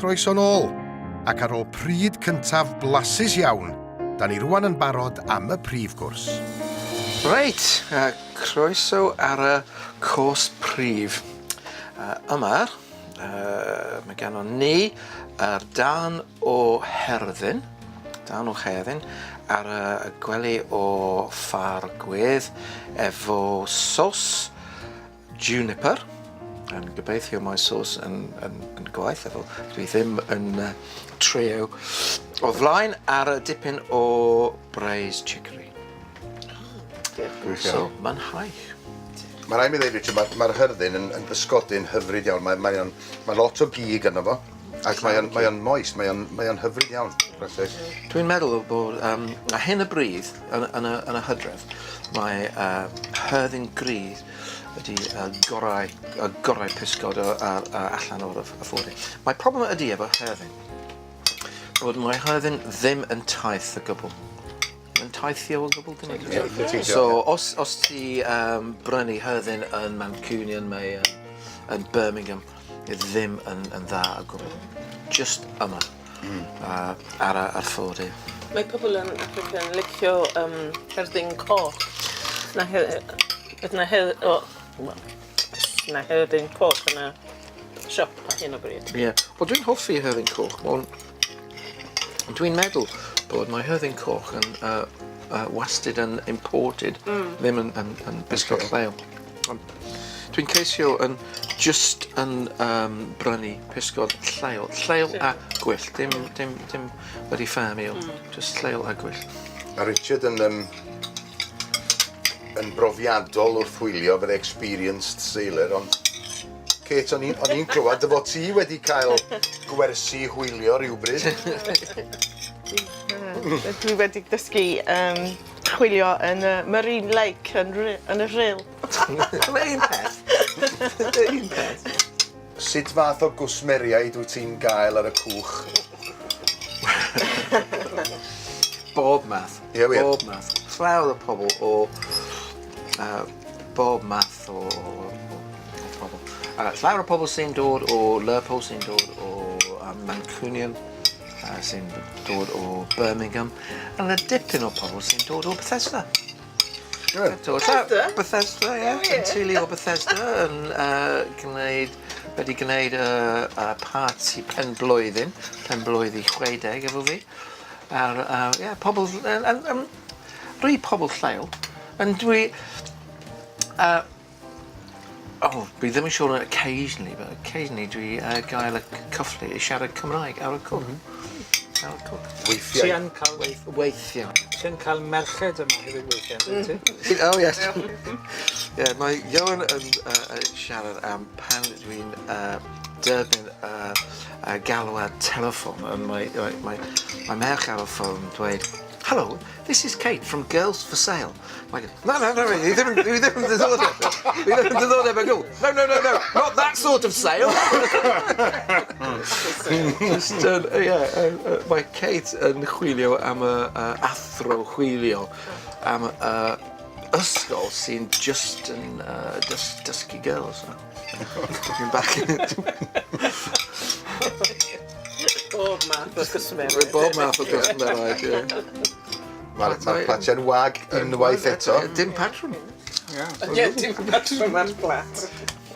Croeso nôl! Ac ar ôl pryd cyntaf blasus iawn, da ni rwan yn barod am y prif gwrs. Reit, uh, croeso ar y cwrs prif. Uh, yma, uh, mae gennon ni yr darn o herddyn, darn o herddyn, ar y gwely o ffar gwedd efo sos Juniper, yn gobeithio mae sauce yn, yn, yn gwaith efo dwi ddim yn uh, trio o flaen ar y dipyn o braised chicory. So, mae'n haich. Mae rhaid mi ddweud, Richard, mae'r mae hyrddin yn, yn bysgodyn hyfryd iawn. Mae, mae, on, mae lot o gig yno fo, ac mae o'n, mae o'n moist, mae o'n, mae o'n hyfryd iawn. Dwi'n meddwl bod um, ar hyn o bryd, yn, yn, y, yn y hydref, mae uh, hyrddin grydd ydy y gorau, y gorau pysgod o, a, a, allan o'r y ffordd. Mae problem ydy efo herddin, bod mae herddin ddim yn taith o gwbl. Yn taithio o gwbl, dim yn teithio. So, os, os ti um, brynu herddin yn Mancunian, mae yn, yn Birmingham, ddim yn, yn dda o gwbl. Just yma. Mm. Uh, ar, ar ffordd. Mae pobl yn Africa yn licio um, herddin coch. Na, her, na, her, oh, well, na herddin coch yn y siop ar hyn o bryd. Ie. Yeah. Wel, dwi'n hoffi herddin coch. Ond dwi'n meddwl bod mae herddin coch yn uh, uh, wastad yn imported, mm. ddim yn, yn, yn bysgod okay. lleol. Ond dwi'n ceisio yn just yn um, brynu pysgod lleol. Lleol a gwyllt. Dim, dim, dim wedi ffarmio. Mm. Just lleol a gwyllt. Mae Richard yn, um, yn brofiadol wrth hwylio, very experienced sailor, ond Kate, o'n i'n i'n clywed dy fod ti wedi cael gwersi hwylio rhywbryd. Dwi wedi dysgu um, chwilio yn y Marine Lake yn, yn y Rhyl. Yr un peth. Yr un peth. Sut fath o gwsmeriaid wyt ti'n gael ar y cwch? Bob math. Ie wir? Bob math. Llawer o pobl o uh, bob math o, o, o pobl. Uh, llawer o pobl sy'n dod o Lerpwl, sy'n dod o um, Mancunian, uh, sy'n dod o Birmingham, a yna dipyn o pobl sy'n dod o Bethesda. Bethesda? Bethesda, ie. Yn teulu o Bethesda yn uh, gwneud, wedi gwneud y uh, uh, party pen blwyddyn, pen blwydd i 60 efo fi. A'r, uh, yeah, pobl, yn, yn, yn, rhi pobl lleol. Yn dwi, uh, oh, dwi ddim yn siŵr occasionally, but occasionally dwi uh, gael y cyfle i siarad Cymraeg ar y cwch. Mm -hmm. Ar y cwch. Weithiau. Ti yn cael... Weithiau. Ti yn cael merched yma hefyd weithiau, mm. ti? Oh, yes. yeah, mae Ioan yn uh, siarad am pan dwi'n uh, derbyn uh, uh, galwad telefon, a mae, mae, mae, mae merch ar y ffôn dweud, Hello, this is Kate from Girls for Sale. Like, no, no, no, dwi ddim, dwi ddim yn diddordeb. Dwi ddim yn diddordeb o gwbl. No, no, no, no, not that sort of sale. Just, yeah, uh, mae Kate yn chwilio am y uh, athro chwilio am y uh, ysgol sy'n just yn uh, dys, dysgu girls. Dwi'n bach yn... Bob math o gwsmeriaid. Bob math o gwsmeriaid, ie. Mae'r ma platiau'n wag unwaith eto. Dim patrwm. Ie, dim patrwm ar blat.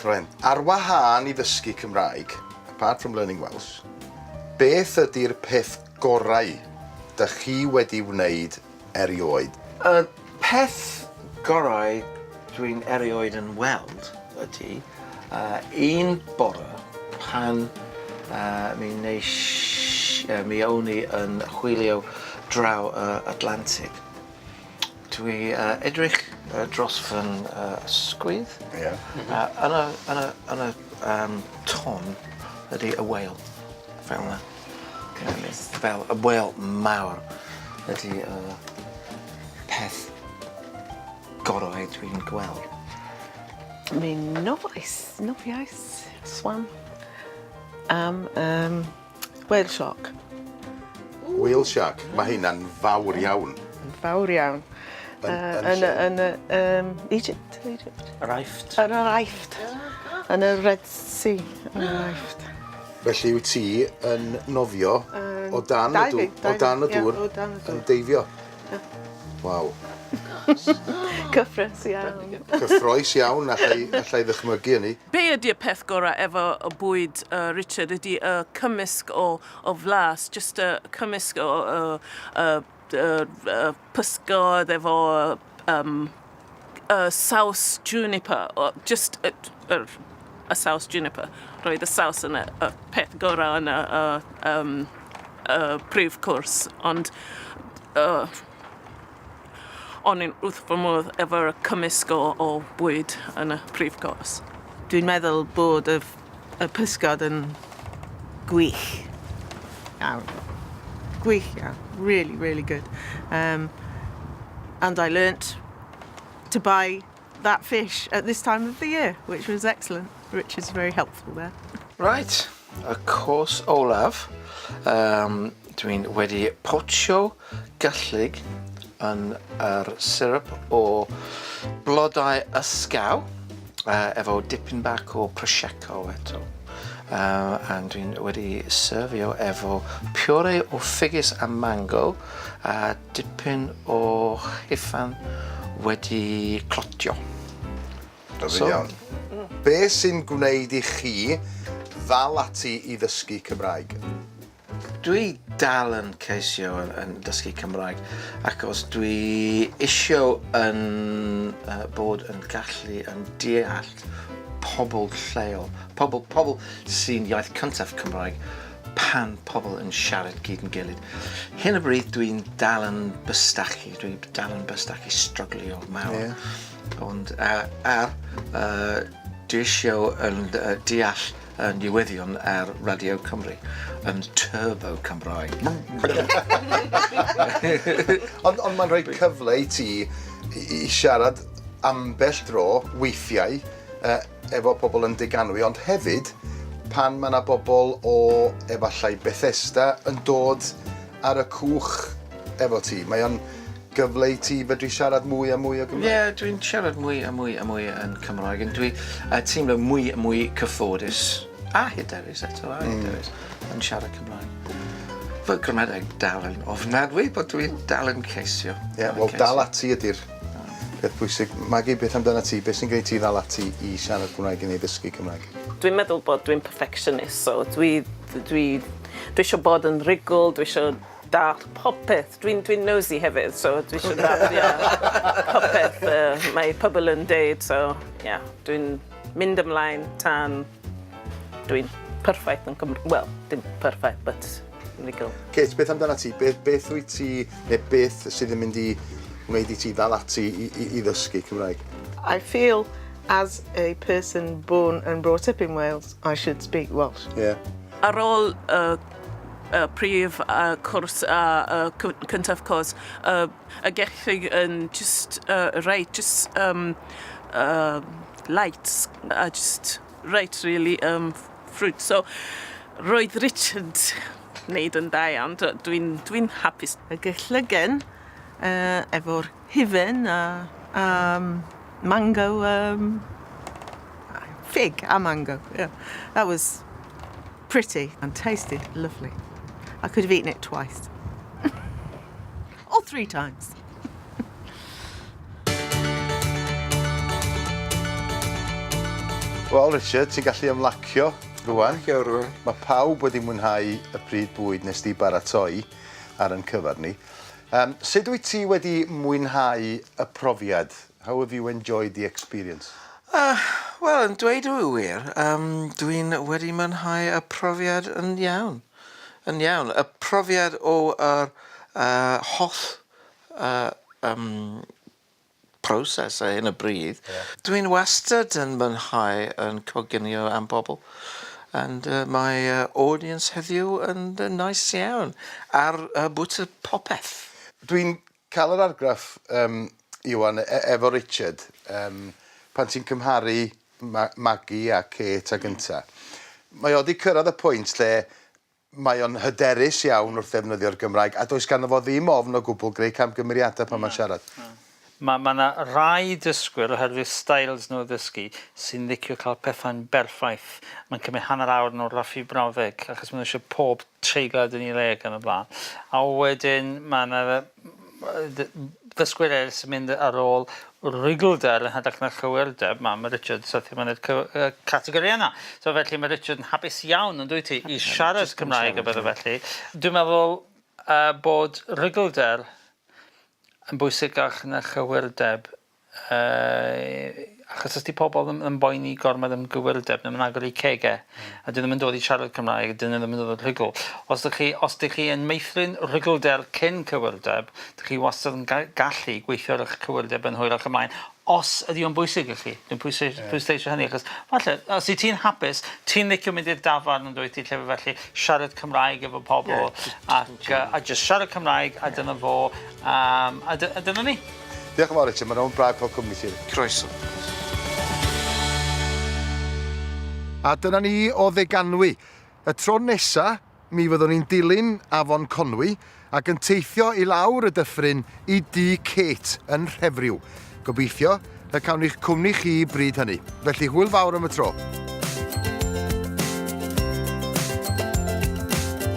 Rhain. Ar wahân i ddysgu Cymraeg, apart from learning Welsh, beth ydy'r peth gorau dych chi wedi wneud erioed? Y peth gorau dwi'n erioed yn weld ydy uh, un bore pan uh, mi wnes, uh, mi o'n i yn chwilio draw y uh, Atlantic. Dwi uh, edrych uh, dros fy uh, ysgwydd. Yeah. Mm -hmm. uh, yn y, yn y, yn y um, ton ydy y whale. Fel yna. Fel y whale mawr ydy y uh, peth gorau dwi'n gweld. Mi nofais, nofiais, swam am um, whale shark. Whale shark? Mae hynna'n fawr iawn. Yn fawr iawn. Yn, yn, yn, yn, yn um, Egypt, Egypt. Yr Aifft. Yn yr Aifft. Yn y Red Sea, yn yr Aifft. Felly wyt ti yn nofio o dan y dŵr, o dan y dŵr, o dan y dŵr. Yn deifio. Waw. Cyffrous iawn. Cyffroes iawn, allai, allai ddychmygu hynny. Be ydy y peth gorau efo y bwyd uh, Richard ydy y cymysg o, o flas, just y cymysg o y, y, y, y pysgod efo um, y saws juniper, o, just y, y, y saws juniper. Roedd y saws yn y, y peth gorau yn y, y, um, y prif cwrs, ond uh, o'n i'n wrth fy modd efo'r cymysg o, o bwyd yn y prif cwrs. Dwi'n meddwl bod y, y pysgod yn gwych iawn. Gwych iawn. Really, really good. And I learnt to buy that fish at this time of the year, which was excellent. Richard's very helpful there. Right, y cwrs olaf. Um, dwi'n wedi potsio gyllig yn yr syrup o blodau ysgaw efo dipyn bach o prosecco eto. And dwi'n wedi serfio efo puree o ffigys a mango a dipyn o hufen wedi clotio. Hyfryd so, iawn. Be sy'n gwneud i chi ddal ati i ddysgu Cymraeg? Dwi dal yn ceisio yn, yn dysgu Cymraeg achos dwi isio yn bod yn gallu yn deall pobl lleol, pobl, pobl sy'n iaith cyntaf Cymraeg pan pobl yn siarad gyd yn gilydd. Hyn o bryd dwi'n dal yn bystachu, dwi'n dal yn bystachu, struglio mawr. Yeah. Ond ar dwi isio yn deall y newyddion ar Radio Cymru yn turbo Cymraeg. Ond ond mae'n rhoi cyfle i ti i, i siarad ambell dro, weithiau, efo pobl yn Deganwy, ond hefyd pan mae yna bobl o efallai Bethesda yn dod ar y cwch efo ti. Mae o'n gyfle i ti fedru siarad mwy a mwy o Gymraeg. Ie, yeah, dwi'n siarad mwy a mwy a mwy yn Cymraeg, yn dwi teimlo mwy a mwy cyfforddus a hyderus eto, a hyderus yn siarad Cymraeg. Fy gramadeg dal yn ofnadwy, but dwi'n dal yn ceisio. Ie, yeah, wel dal ati ydy'r peth pwysig. Magi, beth amdano ti? Beth sy'n gwneud ti ddal ati i siarad Cymraeg neu ddysgu Cymraeg? Dwi'n meddwl bod dwi'n perfectionist, so dwi eisiau bod yn rhugl, dwi eisiau dallt popeth. Dwi'n dwi nosy hefyd, so dwi eisiau dallt, yeah, popeth mae pobl yn deud, so yeah, dwi'n mynd ymlaen tan dwi'n perffaith yn Cymru. Wel, dim perffaith, but rhugl. Kate, beth amdano ti? Beth, beth wyt ti, neu beth sydd yn mynd i wneud i ti ddal ati i ddysgu Cymraeg? I feel as a person born and brought up in Wales, I should speak Welsh. Ar ôl y prif cwrs a cyntaf cwrs, y gellig yn just reit, just light a just reit really fruit. So roedd Richard wneud yn da iawn. Dwi'n dwi hapus. Y gellygen efo'r hufen a mango, fig a mango. Yeah. That was pretty and tasted lovely. I could have eaten it twice. Or three times. Wel, Richard, ti'n gallu ymlacio rwan. Ymlacio rwan. Mae pawb wedi mwynhau y pryd bwyd nes di baratoi ar yn cyfer ni. Sut wyt ti wedi mwynhau y profiad? How have you enjoyed the experience? Wel, yn dweud y wir, dwi'n wedi mwynhau y profiad yn iawn. Yn iawn. Y profiad o yr holl proses ar hyn o bryd. Dwi'n wastad yn mwynhau yn coginio am bobl. And mae audience heddiw yn nice iawn ar bwyta popeth. Dwi'n cael yr argraff, Iwan, efo Richard, pan ti'n cymharu Maggie a Kate a gynta, mae o wedi cyrraedd y pwynt lle mae o'n hyderus iawn wrth ddefnyddio'r Gymraeg a does ganddo fo ddim ofn o gwbl greu camgymeriadau pan mae'n siarad. Mae ma 'na rai dysgwyr, oherwydd styles nhw o ddysgu, sy'n licio cael pethau'n berffaith. Mae'n cymryd hanner awr nhw raffu brawddeg, achos maen nhw eisiau pob treiglad yn ei le ac yn y blaen. A wedyn mae 'na ddysgwyr eraill sy'n mynd ar ôl ruglder yn hytrach na chywirdeb. Mae, mae Richard syrthio mewn i'r categori yna. So felly mae Richard yn hapus iawn yn dwyt ti i siarad Cymraeg a bethau felly. Dwi'n meddwl uh, bod ruglder yn bwysicach na chywirdeb Yy, achos os 'di pobl ddim yn boeni gormod am gywirdeb, ddim yn agor eu cege, a 'dyn nhw'm yn dod i siarad Cymraeg, 'dyn nhw ddim yn dod yn rhugl. Os 'dych chi, os 'dych chi yn meithrin rhuglder cyn cywirdeb, 'dych chi wastad yn ga- gallu gweithio ar 'ych cywirdeb yn hwyrach ymlaen, os ydi o'n bwysig i chi. Dwi'n pwyse- pwysleisio hynny, achos falle, os wyt ti'n hapus, ti'n licio mynd i'r dafarn yn dwyt ti, llefydd felly, siarad Cymraeg efo pobl, ac yy, a jyst siarad Cymraeg, a dyna fo, yym, a dy- a dyna ni. Diolch yn fawr Richard, mae'n braf cael cwmni ti. Croeso. A dyna ni o Ddeganwy. Y tro nesa, mi fyddwn ni'n dilyn Afon Conwy ac yn teithio i lawr y dyffryn i dŷ Kate yn Rhefriw. Gobeithio y cawn ni'ch cwmni chi bryd hynny. Felly hwyl fawr am y tro.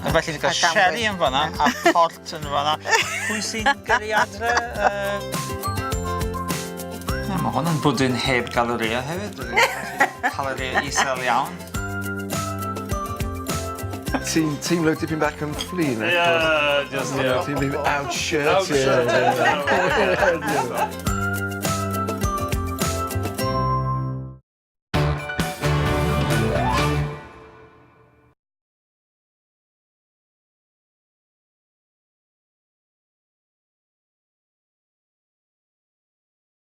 A felly ti'n cael sherry yn fanna a port yn fanna. Pwy sy'n gyrru adre? Uh... Na, mae hwn yn bwdin heb galoria hefyd. Caloria isel iawn. Ti'n teimlo dipyn bach yn flin? Ie, just, ie. Ti'n mynd out shirt. Out shirt.